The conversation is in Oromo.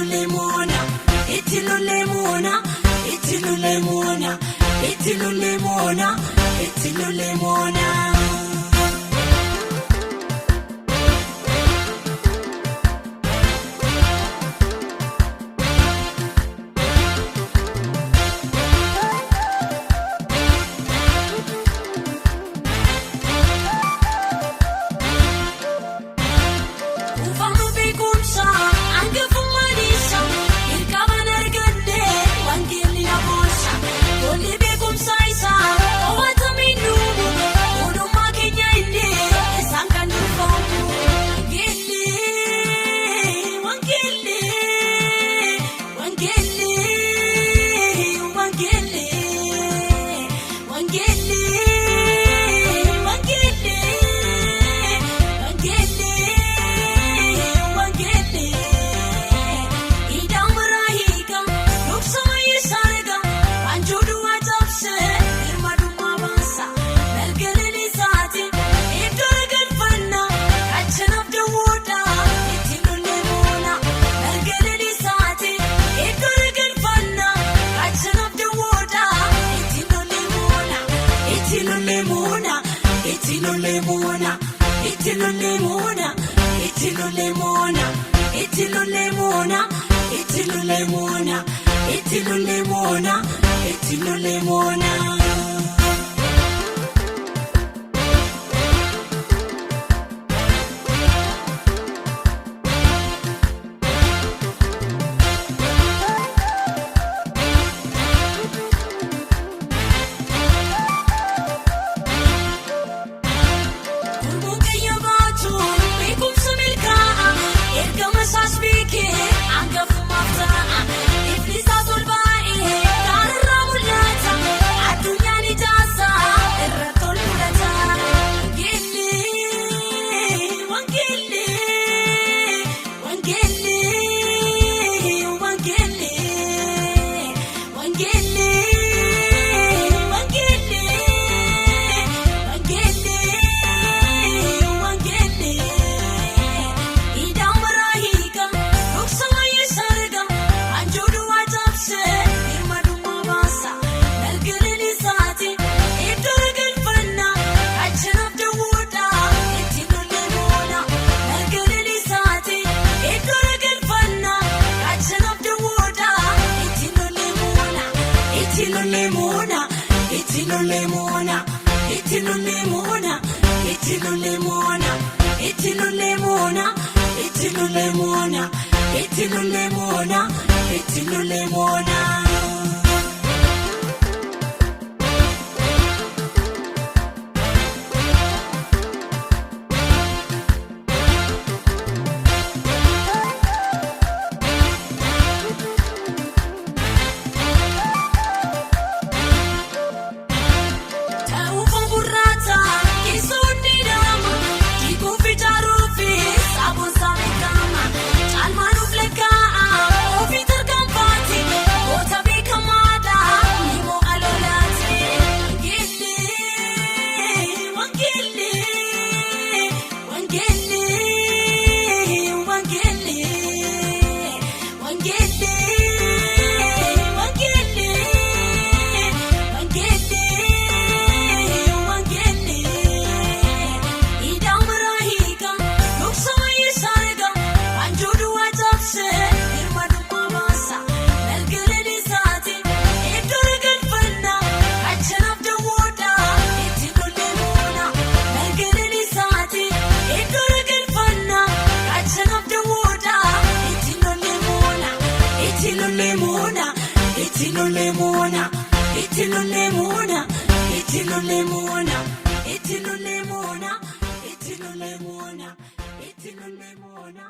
Itti lollee moona, itti lollee moona, itti lollee moona, itti lollee moona, itti lollee moona. Kuufamnu beekumsa hangafummaan isa hirqaban arganne wangeelli namoota tolli beekumsa isaa to'atamee nuumu hundummaa keenya illee isaan kan dhuunfamu. Wangeelli wangeelli wangeelli wangeelli wangeelli wangeelli wangeelli wangeelli hidhamraa hiika dhoksa mayyeessa arga wanjoo duwwaa cabsee hirmadummaa baasa galgaleen isaati iddoo galfanna kachanaaf dawwoodha itti lollee moona galgaleen isaati iddoo galfanna kachanaaf dawwoodha itti lollee moona itti lollee moona itti lollee moona itti lollee moona itti lollee moona itti lollee moona itti lollee moona itti lollee moona itti lollee moona. Gurmuu keenya baatu beekumsa milkaa'a ergama isaas beekee hangafummaaf ta'a ifni isaas ol baa'ee gaararraa mul'ata addunyaan ijaasa irratti ol fudhata. Wangeelli wangeelli wangeelli wangeelli wangeelli wangeelli wangeelli wangeelli hidhamraa hiika dhoksa mayyeessa arga wanjoo duwwaa cabsee hirmadummaa baasa galgaleen isaati iddoo galfanna kachanaaf dawwoodha itti lollee moona galgaleen isaati iddoo galfanna kachanaaf dawwoodha itti lollee moona itti lollee moona itti lollee moona itti lollee moona itti lollee moona itti lollee moona itti lollee moona itti lollee moona itti lollee moona. Ta'uuf gurraacha keessoonni nama dhiiguuf ijaaruufi saabuun beekama caalmaanuuf lakkaa'aa ofii tarkaanfaati goota beekamaadha ni mo'a lolaati. Wangeelli wangeelli wangeelli wangeelli wangeelli wangeelli wangeelli wangeelli hidhamraa hiika dhoksa mayyeessa arga wanjoo duwwaa cabsee hirmadummaa baasa galgaleen isaati iddoo galfanna kachanaaf dawwoodha itti lollee moona galgaleen isaati iddoo galfanna kachanaaf dawwoodha itti lollee moona itti lollee moona itti lollee moona itti lollee moona itti lollee moona itti lollee moona itti lollee moona itti lollee moona.